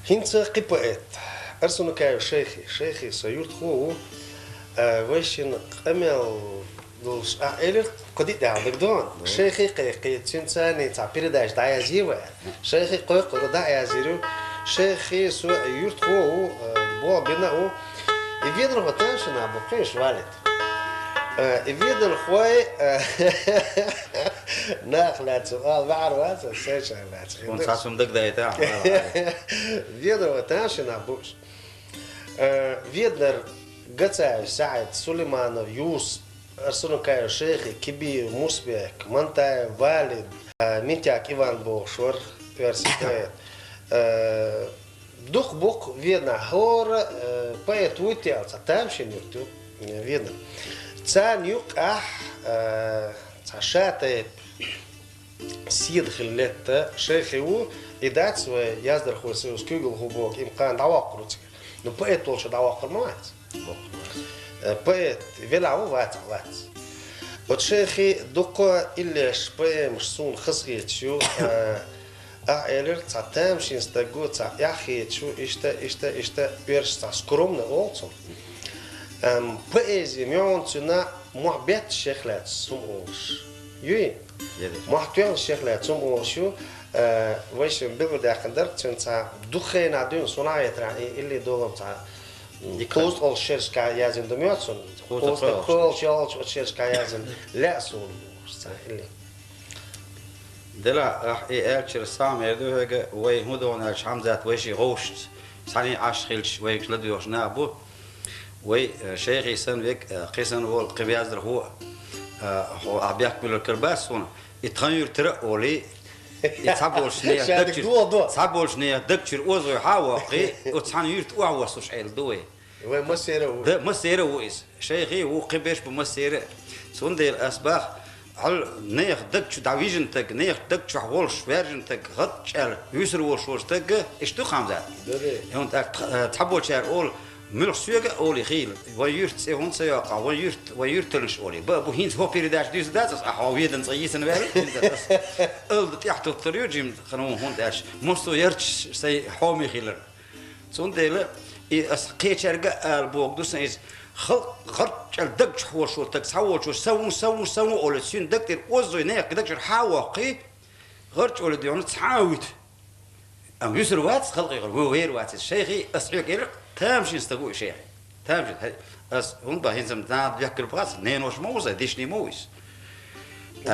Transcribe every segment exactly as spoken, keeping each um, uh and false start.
ХӀинца кхы поэт. Арсанукаев Шайхи. Шайхи со юртахо ва, а, вайшин къамел долаш а элир, кхы диъ дагадоагӀа. Ну. Шайхи кхайкхийцинца цхьа передача дӀаязъе вай. Шайхи кхойкхура дӀаязъе. Шайхи со юртахо ва, а, бо бина ва. И ведар хо тамашийна бу, кхыш валит. Э, и ведар хой, э, нах лаьца, ал ваьр ваца, сеча лаьца. Вон цхьа сум дагадайта, а, вала. Ведар хо тамашийна буш. Э, ведар Гацаев СаӀид, Сулейманов Юс, Арсанукаев Шайхи, Кибиев Мусбек, Мантаев Валид, э, Митяк Иван бохуш вар, версия поэт. Э, Дукха букъ вена хӀора, э, поэт вуй те аьлла, цхьа тамашийна юрт ю, э, вена. Царна юкъахь, э, цхьа шатайп седа хила летта Шайхи ву, и дац вай яздархой союз куьйгалхо боху, им кхана дӀавоккхур ву цига. Ну, поэт волчу дӀавоккхур ма вац. Э, поэт велахь ву, вацахь вац. Вот Шайхи дуккха иллеш поэмаш суна хазахеташ ю, э, Ахь элира, цхьа тамашийна стаг ву, цхьа эхь хеташ ву, иштта, иштта, иштта, оьрсаша цхьа скромно олу цунах. Ам, поэзи муьлхха цуьнан мохь бетташ шех лаьцна хӀума олуш. Юй? Яра. Мохь тоьхна шех лаьцна хӀума олуш ю, а, вайшимма билгалдаьккхина дара, цуьнан цхьа дукха хенахь дуьйна, суна а хетарехь, и илли долу-м цхьа, м, кхузткъа шерашкахь яздина ду моьтту суна. Кхузткъа шолгӀачу, шолгӀачу оцу шерашкахь яздина лаьа суна, цхьа илли. Делахь, ахь и аьллачуьра схьа а мер ду хьоьга, вай хӀун догӀу аьлча, Хьамзат вай ши гӀовшашца, цхьаьний Ӏаш хилча, вайгаш ладоьгӀуш нах бу. Вай, э, Шайхи санна вег, э, кхин санна волу кхин яздархо, э, хьо ахь бехк буьллур кара бац суна, и тхан юьртара а олий, и цхьаболчу нехан даг чуьра, цхьаболчу нехан даг чуьра озой хьа а воккхий, оцу цхьана юьрта охьавоссуш Ӏелла ду вай. Вай массера а ву. Да, массера а ву иза. Шайхи а ву, кхин берш бу массера а. Цундела ас бах, хьал нехан даг чу дӀавижина таг, нехан даг чохь волуш ваьржина таг, гӀад чӀел вуьсур волуш волчу тагга, иштта ду Хьамзат. Да, да. И хӀунда аьлча, тха-, э, цхьаболчара олу, муьлхха соьга а олий хийла, вайн юьрта цӀе хӀунда ца йоккху, вайн юьрт, вайн юьрталлаш олий. Ба, бу хӀинца хӀо передача дуьйцур дац ас, ахьа хьо ведан цӀа йийцина ваьлла, хӀинца ас алда тӀехь туттар ю, жим ханон хӀунда аьлча, массо ярчаш сайн хьоме хилар. Цундела и ас кхечаьрга а ала боху ду сан иза, халкъ гӀарчӀал даг чу хьошур таг цхьа волчо, сан ву, сан ву, сан ву олий, цуьнан даг тӀера оззой нехан даг чуьра хьа а воккхий, гӀарчӀ олий дуьйна цхьа а вуьту. Амма вуьсур вац халкъе гӀур, ву вер вац иза. Шайхи ас хьоьга элира, тамашийна стаг ву и Шайхи. Тамашийна, хьай, ас хӀунда бан хӀинца-м нана бехкар бац, неношка ма ву иза, дишний ма ву иза.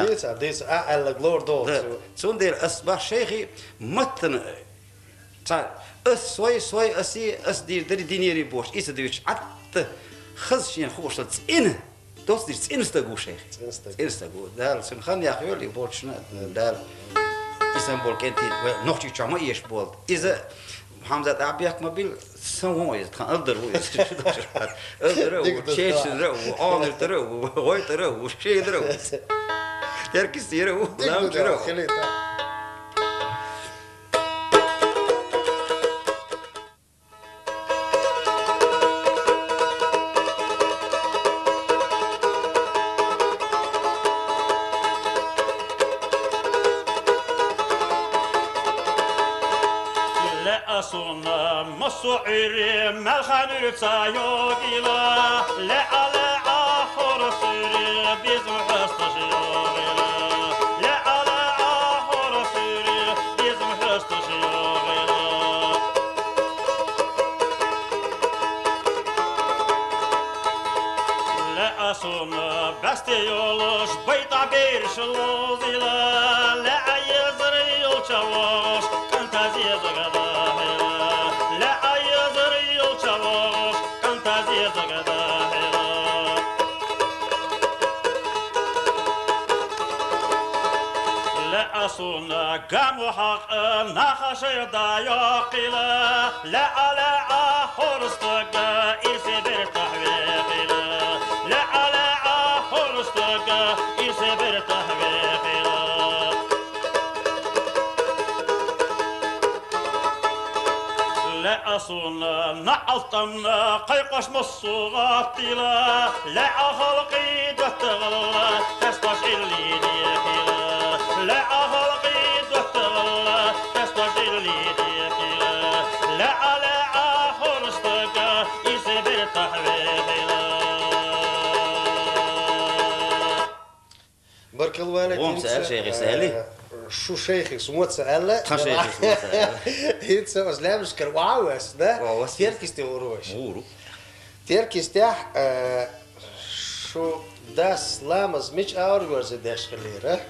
Дийца, дийца, а аьлларг лор догӀу. Да. Цундела ас бах Шайхи маттана Цхьа, ас сой, сой, аси, ас дийр дари динери бохуш, и ца дуьйцуш, Ӏатта хаза шена хууш долу цӀена, доцу дийр цӀена стаг ву Шайхи. ЦӀена стаг. ЦӀена стаг ву. Дала цуьнан хан яхйойла и болчушна, Дала и санна болу кӀентий вай Нохчийчохь ма эшаш болу. Иза Хьамзат ахь бехк ма билла, сан вон иза, тхан алдар ву иза. Алдар а ву, чеченара а ву, Ӏамиртара а ву, гӀойтара а ву, шедара а ву. Теркистера а ву, ламчара а ву. Лаьа суна массо а Ӏуьйре, маьлхан нуьра ца йогийла, лаьа, лаьа, хӀора суьйре, безам хьоьстуш йогийла, лаьа, лаьа, хӀора суьйре, безам хьоьстуш йогийла. Лаьа суна бӀаьсте йолуш, байтӀа бераш лозийла, лаьа езар йолча вогӀуш, кӀанта зезага дахьийла, лаьа езар йолча вогӀуш, кӀанта зезага дахьийла. Лаьа суна гамо хьакъ наха шайх дӀайоккхийла, лаьа, лаьа, хӀора стаг ирсе бертахь вехийла, Иза бертахь вехила. Лаьа суна наьӀалт тӀамна кхайкхаш массо а гӀаттийла, лаьа халкъий доттагӀалла, тесташ илли дехила. Лаьа халкъий доттагӀалла, тесташ илли дехила. Лаьа, лаьа хӀора стага, иза бертахь вехила. Баркалла, Валентин. Вон ца аьлла шайхи, ца аьлла? Э, шу шайхи, су мо ца аьлла. Тхан шайхи, су мо ца аьлла? ХӀинца аз лаьмнашкара ваьвас, да? Ваьвас. Теркисте вур ваш. Вур. Теркистехь, э, шу дас ламаз мича аьлла верзе деш хилира?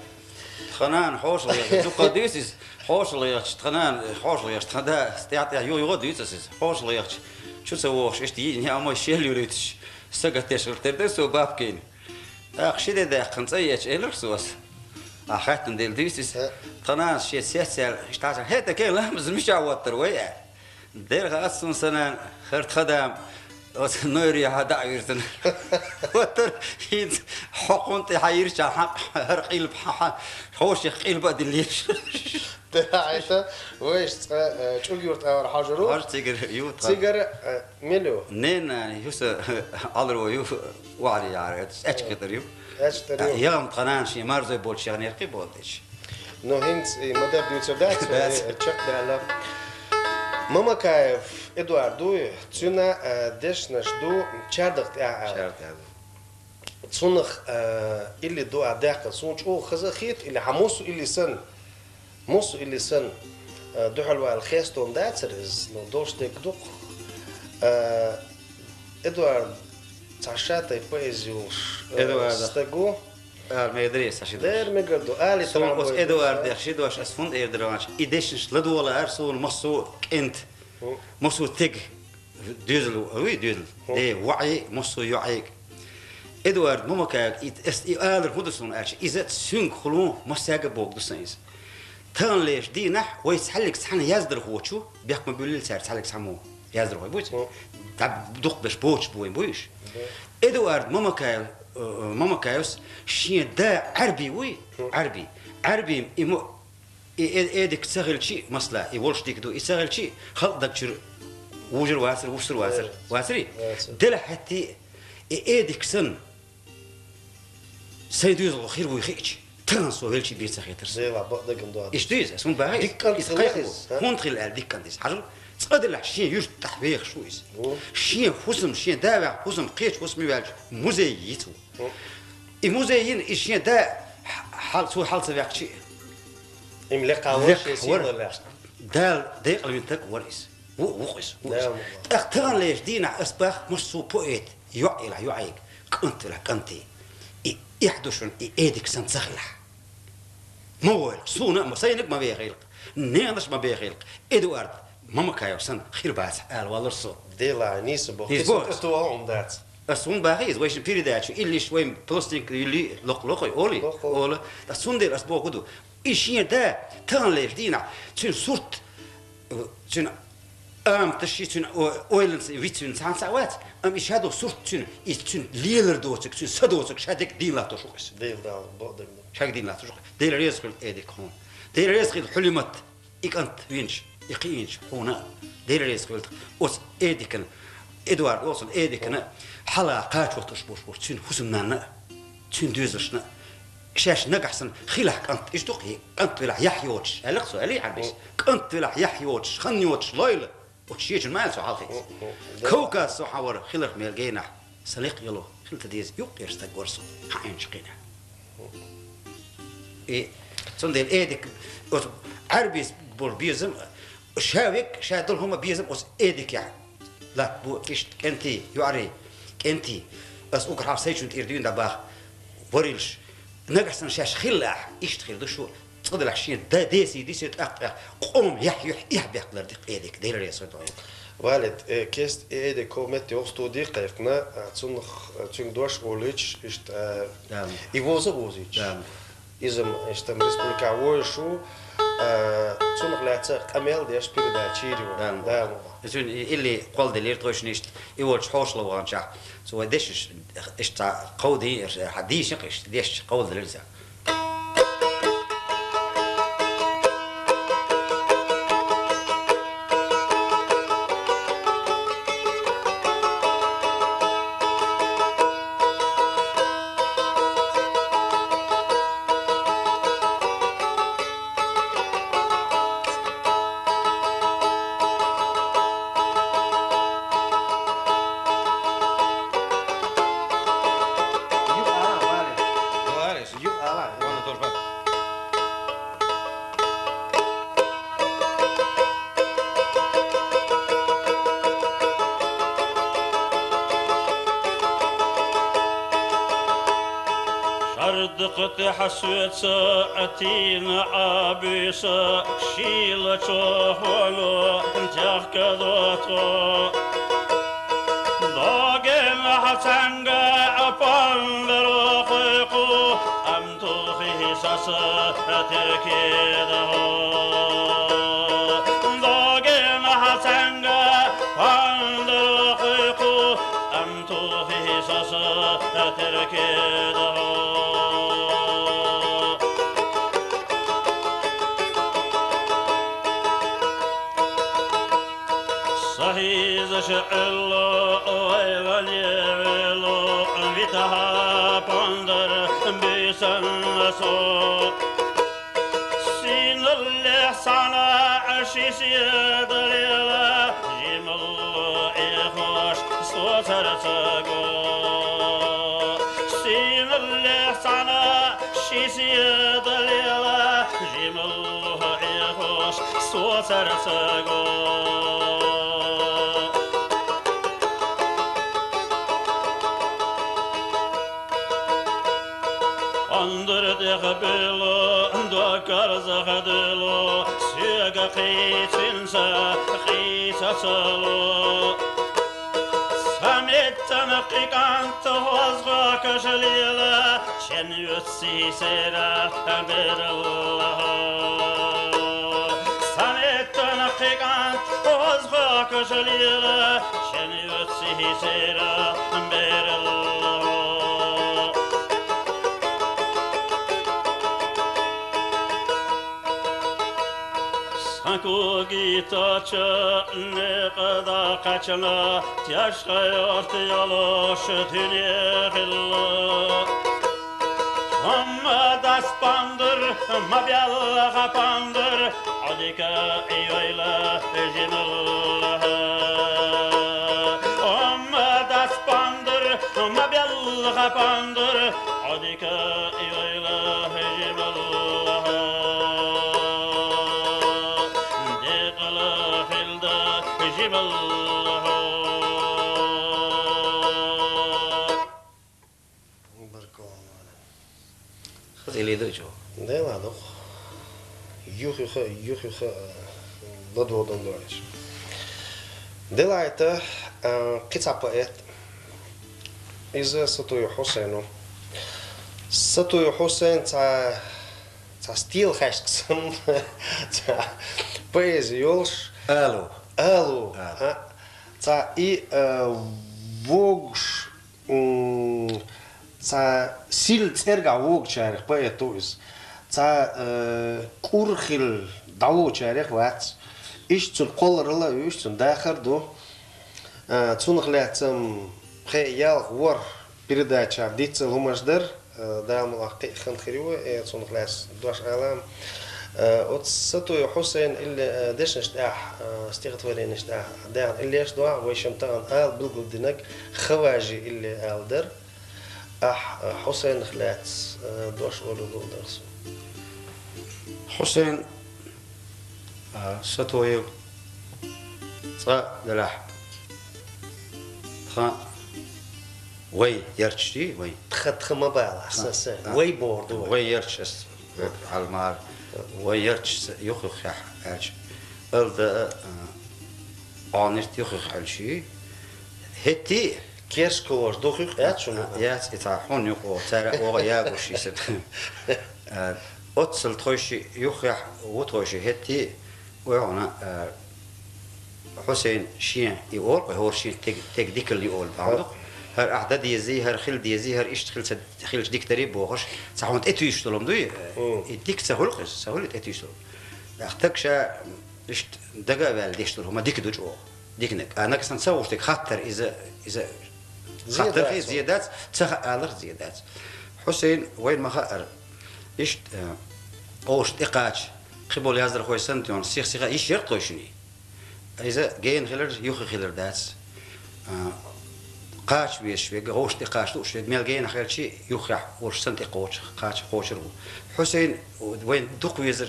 Тхан нана хьошалгӀа яхача, дукха дуьйцу иза, хьошалгӀа яхача, тхан нана хьошалгӀа яхача, тхан да, тӀехь-тӀехь юха-юха дуьйцу аса иза, хьошалгӀа яхача, чу ца вогӀуш, иштта йиъ неӀ ма шел юьлуьйтуш, сагатдеш хилар тера ду со бабкина. ТӀаккха ши де даьккхина цӀа еча, элира соца. Ахьа хаьттина дела дуьйцу иза. Э. Тхан нанас шен цецъяьлла, иштта хьажа, хӀета кхин ламаз мичахь воттар вай, аьлла. Дера хаьа ас цунна, сан нана, хӀара тхан да-м оцу нойре хьа дӀа а вирзина. Воттар, хӀинца хьо кхунна тӀе хьан йирча хьан, хӀара къилба хьан, хьан, хьошех къилба а диллийша. Тера хьайта, вайша цкъа, э, ЧӀугуюрта агӀор хьожур ву. Хьожа цигара ю тхан. Цигара, э, Мила ю? Ненан ю са Ӏаларо ю, ваьӀале яхьара, аьчка тӀара ю. Аьчка тӀара ю. ЯгӀам тхан нана шен марзой болчу яхнера кхин болу дечу. Ну, хӀинца и ма-дарра дуьйцур дац, дац. Вай чекхдаьлла. Мамакаев Эдуард дуй, цуьнан, а, дешнаш ду чардах тӀехь аьлла. Чардах аьлла. Цунах, а, илли ду а даьккхина, суна чӀогӀа хаза а хета, илли хьан муссу илли санна. Муссу илли санна, а, дуьхьал вала хестон дацара иза, ну, долуш дерг ду-кх. А, Эдуард цхьа шатай поэзи йолуш, а, Эдуарда. Стаг ву. Ара мегар ду аса ши дош. Дера мегар ду. Али суна тахана оцу бой Эдуардех ши дош ас хӀунда эр дара ваьлча, и дешнаш ладогӀалара суна массо а кӀентан, хӀу, массо а стеган. Доьзал ву, вуй, доьзал. ХӀу. Де, ваӀий, массо а йоӀий. Эдуард Мамакаев, и, эс, и алар хӀун ду суна аьлча, иза цуьнгахула массаьрга а бохург ду сан иза. Таханлерчу дийнахь вай цхьаьллиг цхьаьна яздархочо, бехк ма буьллийла цара цхьаьллиг цхьаммо яздархой буй цара. ХӀу. ДӀа дукхахберш боцуш бу вайн буй уьш. Бу. Эдуард Мамакаев, э, э, Мамакаевс шен да Ӏаьрби вуй, хӀу, Ӏаьрби. Ӏаьрби и мо И э-, Эдик ца хилчи, масала, и волуш дика ду, и ца хилчи, халкъ даг чуьра вужур вацара, вуссур вацара, вацарий? Вацара. Делахь хӀетте, и Эдик санна, сайн доьзалхо хир вуй хиъча, тахана со велчи бен ца хетара со. Дела, бакъдагам ду. Иштта иза, ас хӀунда бахьа иза? Дика кӀант хилла иза, а? ХӀунда хилла аьлла дика кӀант иза? Хьажал, цкъа делахь шен юьртахь вехаш ву иза. Ву. Шен хӀусам, шен да ваьхна хӀусам, кхечу хӀусаме ваьлча, музей йиц ву. Ву. И музей йина, и шен да хьал-, цо хьал ца ваьккхичи, Им лекха вара, лекха шен вара. Сийлаллехь. Дала декъала винарг вара иза. Ву, ву-кх иза, ву иза. Дала мукъ лахь. ТӀаккха таханлерчу дийнахь ас бах массо а поэт, йоӀ елахь йоӀега, кӀант велахь кӀанте. И эхь ду шуна, и Эдик санна ца хилахь. Ма войла, суна а ма, сайниг а ма вехийла, ненаш а ма бехийла, Эдуард Мамакаев санна хир бацахь ала валлар со. Дела, нийса боху. Нийса боху. Кхин со тӀе тоха хӀума дац. Ас хӀунда бахий иза, вайшин передача, иллиш вайн пластинка юьллий, локх-, локхой, олий? Локхой. Ола. Ас цундела ас боху ду. И шен да, таханлерчу дийнахь, цуьнан сурт, цуьнан аматаш, цуьнан о-, ойланца вицвина цхьаьна цхьаъ вац, амма и ша долу сурт цуьнан, и цуьнан лелар доцург, цуьнан са доцург, ша дерг дийна латтош ву-кх иза. Дела, Дала, бакъдерг ду. Ша дийна латтош ву-кх. Дела реза хуьлда Эдика хьуна. Дела реза хуьлда Хьулимат. И кӀант винчу, и кхиъначу хьуна а Дела реза хуьлда. Оцу Эдикана, Эдуард олу цунна, Эдикана хьала кхачо тӀуш болуш болчу цуьнан хӀусамнанна а, цуьнан доьзалшна а, шаьш нагахь санна хилахь кӀант, иштта ду-кх, кӀант велахь яхь йоцуш, аьлла-кх цо, аьллий Ӏарбис? КӀант велахь яхь йоцуш, хан йоцуш лойла, оцу шечун ма аьлла цо хьалхица. Кавказ со хьан вара хиларх мел генахь. Сан лекха яло хила ца деза, юккъера стаг вара со, хьан Ӏийначу кхинехь. И, цундела Эдик, оцу Ӏаьрбис болу безам, ша век, ша долу хӀума безам оцу Эдикехь латта бу, иштта кӀентий, йоӀарий, кӀентий. Ас уггар хьалха сайчунна тӀера дуьйна дӀабаха, варилш. Нагахь санна шаьш хилла ахь, иштта хир ду шу. Цкъа делахь шен да десий дисий тӀаккха, къоман яхь юьхь эхь бехкалар ди-кх Эдик, Дела реза хуьлда вайн. Валид, э, кест э, Эдик хӀокху метте хӀокху студи кхайкхина, а, цунах, а, цуьнга дош олуьйтуш, иштта, а, и воза а возуьйтуш. Иза-м, иштта-м республикехь вовзаш ву. Э, цунах лаьца къамел деш передача йийр ю вай. Да. Да, ма. Иза и-, илли кхолладелира тхойшинашта, и волчу хьошалла ваханчохь. Цо вай дешнаш, иштта кховдийна, иштта хьан дийшина иштта дешнаш кховдаделира иза. Шардакъа тӀехь соьца а тийна а буьйса, шийлачу хӀоно тӀехкадо тхо. Догенахь цхьаьнгга а пандаро кхойкху, амтухи соса теркедахьо. Догенахь цхьаьнгга пандаро кхойкху, амтухи соса теркедахьо. Сан хьийзаш Ӏуьллу, вайлане веллу, витахь пондар буьйсанна со. Сийналлехь цхьана ши седа лела, жималло эхош соцара ца го. Сийналлехь цхьана ши седа лела, жималло эхош соцара ца го. Андр тӀехь буьйлу, доккхар захьа дуьйлу, соьга кхийцинца, кхийца ца лу. Сан меттан кхин кӀант хӀоза хӀокхуш лела, шен оьцу сийсара бераллахьо. Сан меттан кхин кӀант хӀоза хӀокхуш лела, шен оьцу сийсара бераллахьо. Сан когийтача некъа дӀакхаьчна, тешха йорта йолуш дуьне хилла. Амма дас пандар, ма белха пандар, Ӏодика йойла жималлахьа. Амма дас пандар, ма белха пандар, Ӏодика йойла жималлахьа. Декъала хилда жималлахьа. Баркалла. Хаза илида чу. Дела дох. Юх-юха, юх-юха, э, ладводан доалеш. Делайта, э, кхин цхьа поэт. Иза Сатуев Хьусейн ву. Сатуев Хьусейн цхьа, цхьа стил хьаьшка санна, цхьа поэзи йолуш. Алу. Алу. Алу. А? Цхьа и, э, вогуш, м, цхьа сил цӀергахь вогучарех поэт ву иза. Цхьа, э, кӀур хилла дӀавогучарех вац. Иштта цуьнан кхолларалла а вуьйш, цуьнан дахар а ду. Э, цунах лаьцна пхе ялх ворхӀ передача диццал хӀуманаш дара. Э, Дала мукъ лахь, кхин а хан хир ю, э, цунах лаьцна дош ала. Э, оцу Сатуев Хьусейн илли, э, дешнаш тӀехь, э, стихотворенеш тӀехь даьхна иллеш дуьхьа, вай шимма тахана ала билгалдинарг Хаважи илли ала дара. Ахь, э, Хьусейнах лаьцна, э, дош олур лур дара суна. Хьусейн, а, Сатуев, цкъа делахь. Тхан вай ярчаш дий, вай? Тха, тха ма бала, са, са. А, вай бохург ду вай. Вай ярчаш, ас, хьалмара, вай ярчаш юх-юххехь аьлча. Алда, а, Ӏонирт юх-юх аьлчий. ХӀетий? Керш коваш дух юх яц шуна? А, яц, и цхьа хьун юх, о, цара оха ягуш йисина. А, Оццул тхойши юххехь ву тхойши хӀетте, ой хьуна, а, Хьусейн шен и олу, кху хӀора шен тег-, тег дикалла и олу бахьана ду. ХӀара ахь дан дезий, хӀара хила дезий, хӀара иштта хила ца, хилча дика дарий бохуш, цхьа хӀума тӀетуьйсуш долу ма дуй, и дика ца хуьлу-кх иза, ца хуьлу тӀетуьйсуш долу. ТӀаккха стаг ша иштта дага а ваьлла деш долу хӀума дика ду чӀогӀа. Диканиг. А нагахь санна ца хууш дерг хаттар иза, иза хаттар хи зе дац, ца хаалар зе дац. Хьусейн вайна ма хаара. Иштта, э, къовсуш тӀекхача, кхиболу яздархой санна тӀе сих-сиха йиш яра тхойшинний. Иза гена хилар, юххе хилар дац. А, кхача везаш верг, гӀовш тӀе кхача лууш верг, мел генахь хилчи, юххехь волуш санна тӀе кхочуш, кхача кхочур ву. Хьусейн вайн дукха везар,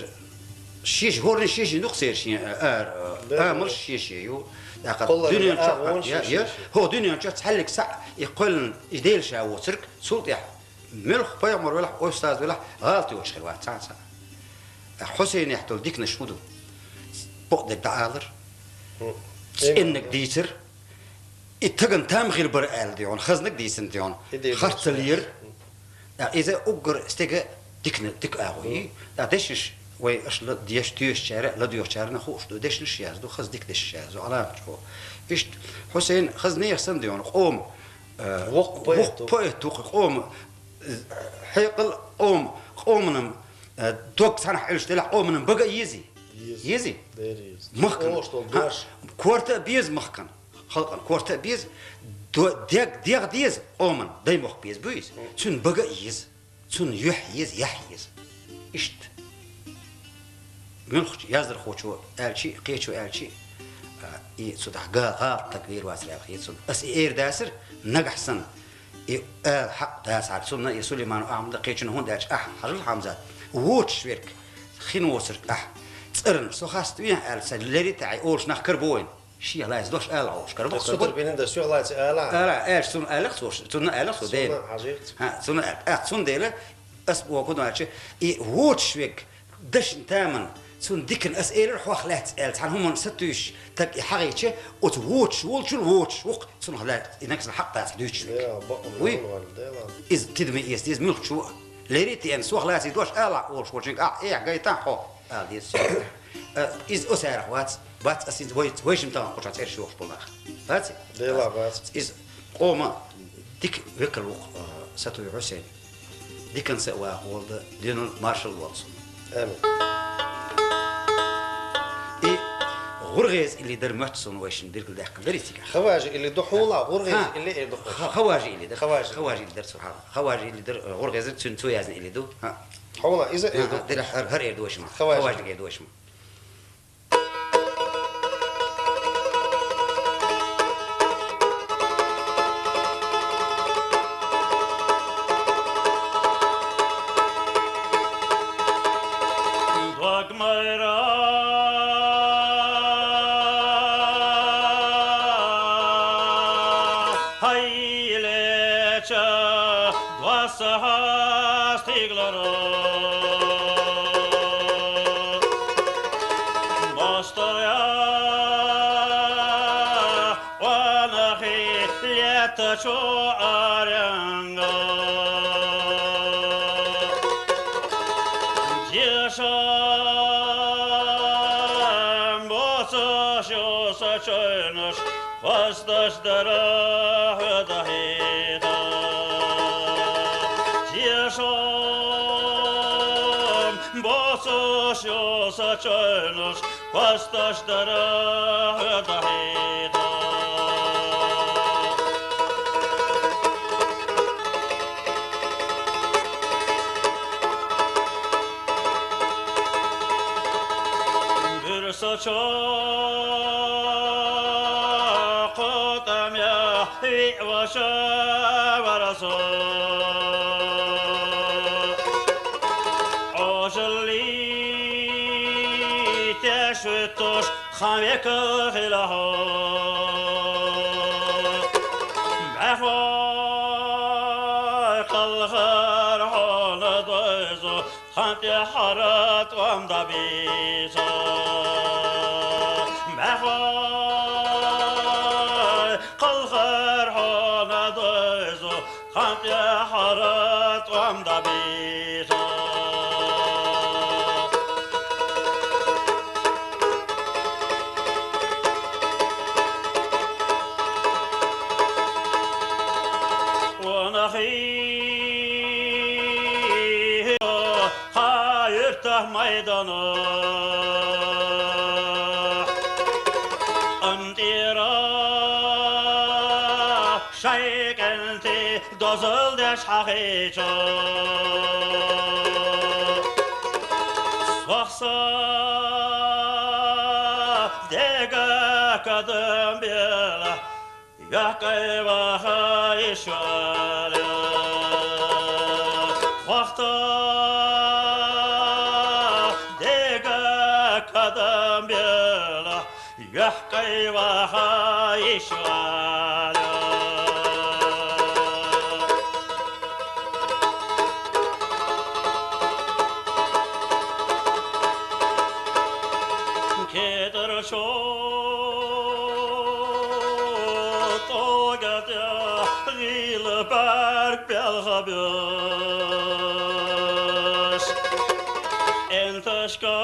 шеша, хӀоранна шешина ду-кх церан шен, а, а, амалш шешин ю. ТӀаккха дуьнен чохь, а, я, я, хӀо дуьнен чохь цхьаьллиг схьа и кхоьллина, и Дела ша воцург, цул тӀаьхьа муьлхха пайхамар велахь, устаз велахь, гӀалат йоцуш хир вац цхьа а, цхьа а. Хьусейнехь долу диканаш хӀун ду? Бакъдерг дӀаалар, цӀенниг дийцар, и тагана там хир бара аьлла дуьйхьуна, хазнаг дийцина дуьйхьуна, харцлера. ТӀаккха иза уггар стеган дикна, дика агӀо ю. ТӀаккха дешнаш вай аша ла-, деш, тоьшучара, ладоьгӀучарна хууш ду, дешнаш язду, хаза дика дешнаш язду, Ӏаламат чӀогӀа. Иштта Хьусейн хаза нехан санна дуьйхьуна, къома, э, воккха поэт ву-кх, къома, э, хьекъал къома, къоманам, э, дог цхьанхьа Ӏуьллуш делахь, къоманам бага а езий? Езий. Езий? Дера еза. Махкан. Корта а беза махкан. Халкъана корта а беза, до-, дег-, дегӀ деза, къоман даймохк беза буй иза. Цуьнан бага а еза, цунна юьхь еза, яхь еза. Иштта. Муьлххачу яздархочо аьлчи, кхечо аьлчи, а, и цу тӀехь га-, гӀалат стаг вер вацара аьлла хета суна. Ас и эр дацара, нагахь санна, и ала хьакъ дацахьара, цунна и Сулейманов Ахьмада кхечунна, хӀунда аьлча ахь хьажал, Хьамзат, вочуш верг, хин воцург ахь цӀарна, со хаставехьа аьлла, сан лерритаьӀе олуш нах карабо вайна. Шех лаьцна дош ала Ӏовуш кара бу-кх. Ас цу тара бина дан сох лаьцна ала. Ала, аьлча цунна алех цо, цунна алех цо дена. Цунна хьажийта. ХӀа, цунна аьлла. ТӀаккха цундела ас боху ду аьлча, и вочуш верг дашна таман, цунна дикана ас элира хьох лаьцна аьлла, цхьана хӀуманна сатуьйсуш, таг и хьагӀийча, оцу вочуш волчул вочуш ву-кх, цунах лаьцна, и нагахь санна хьакъ дац дуьйцуш верг. Вуй? Иза тидаме эца деза муьлххачо а. ЛерритаьӀе сан лаьцна дош ала Ӏовуш волчуьнга, ахь эхь гайтахь хьо, ала деза. Э, иза оцарах вац. Бац ас иза вай, вайшимма тахана кху чохь цӀераш йохуш болу нах. Бац? Делахь бац. Иза къома дика векал ву-кх, э, Сатуй Хьусейн. Диканца а ваха волу дан, дуьнал маршалла волу цунна. Амин. И гӀургӀеза илли дар моьтту суна вайшимма билгалдаьккхина дарий цигахь. Хаважа илли ду хьула, гӀургӀеза илли эр ду хьуна. Хаважа илли дар. Хаважа. Хаважа илли дар цу хьала. Хаважа илли дар, э, гӀургӀеза цуьнан цо яздина илли ду. Хьула, иза эр ду. Дера хӀара, хӀара эр ду вайшимма. Хаважа. Хаважа эр ду вайшимма. Дог майра хьайлеча, доссахьа стиглара. Мостагӏа къонахий летта чу аренга. Дешам боцуш ю сан чойнаш, хьосташ дара хьо дахьийта. Дешам боцуш ю сан чойнаш, хьосташ дара хьо дахьийта. Буьрса чокху тӀамехь виъ ваша вара со. Ӏожаллий теш вуьттуш, тхан векал хила хьо. Баьхой кхалхар хьуна дойзу, тхан тӀехьара тӀом дӀабийца. Баьхой кхалхар хьуна дойзу, тхан тӀехьара тӀом дӀабийца. Хайырта майдана амтира шайканти дозалдаш хахича. Сохса дега кадам бела. Якай ваха ишваля. Вахта дега кадам бела. Якай ваха ишваля. Кетер шо тогатя вила бар пялхабюш. Энташка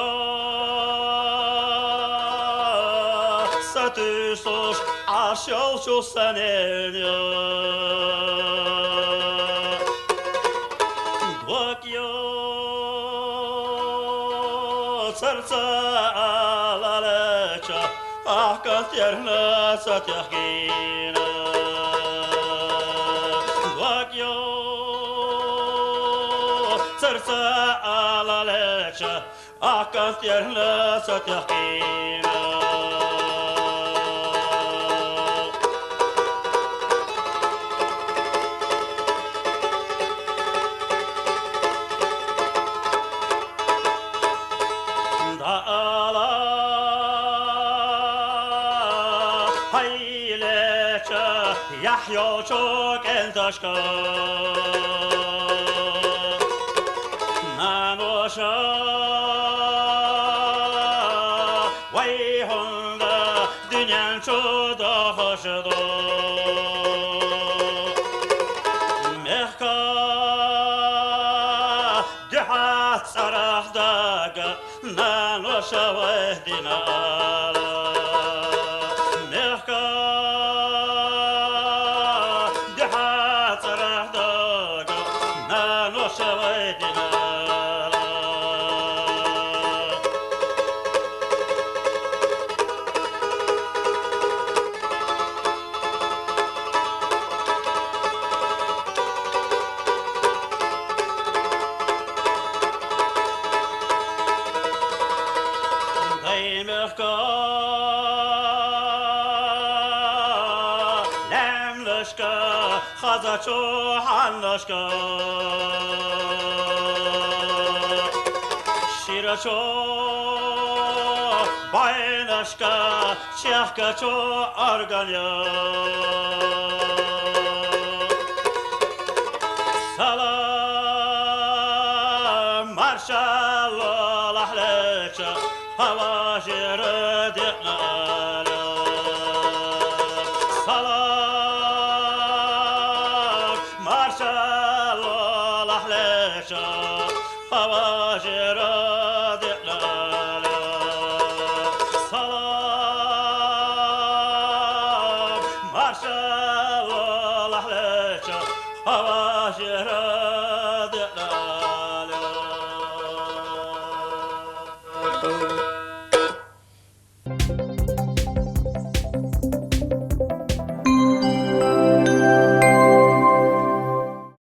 сатусуш ашал шусаненя. Гвакьё царца алалеча, ахкатерна сатяхкина. Гвакьё царца алалеча, ахкатерна сатяхкина. Дала хайлеча яхьёчо кенташка. Наноша вай хонда дунянчо дахашдо. Мехка дихьа царахдага наноша вай динала. Мехка дихьа царахдага наноша вай динала. Даймехка лямлашка хазачо ханнашка. Ширачо байнашка чехкачо арганя. Салам маршал лахлеча. Хаважира динала. Салам маршал лахлеча. Хаважира динала. Салам маршал лахлеча. Хаважира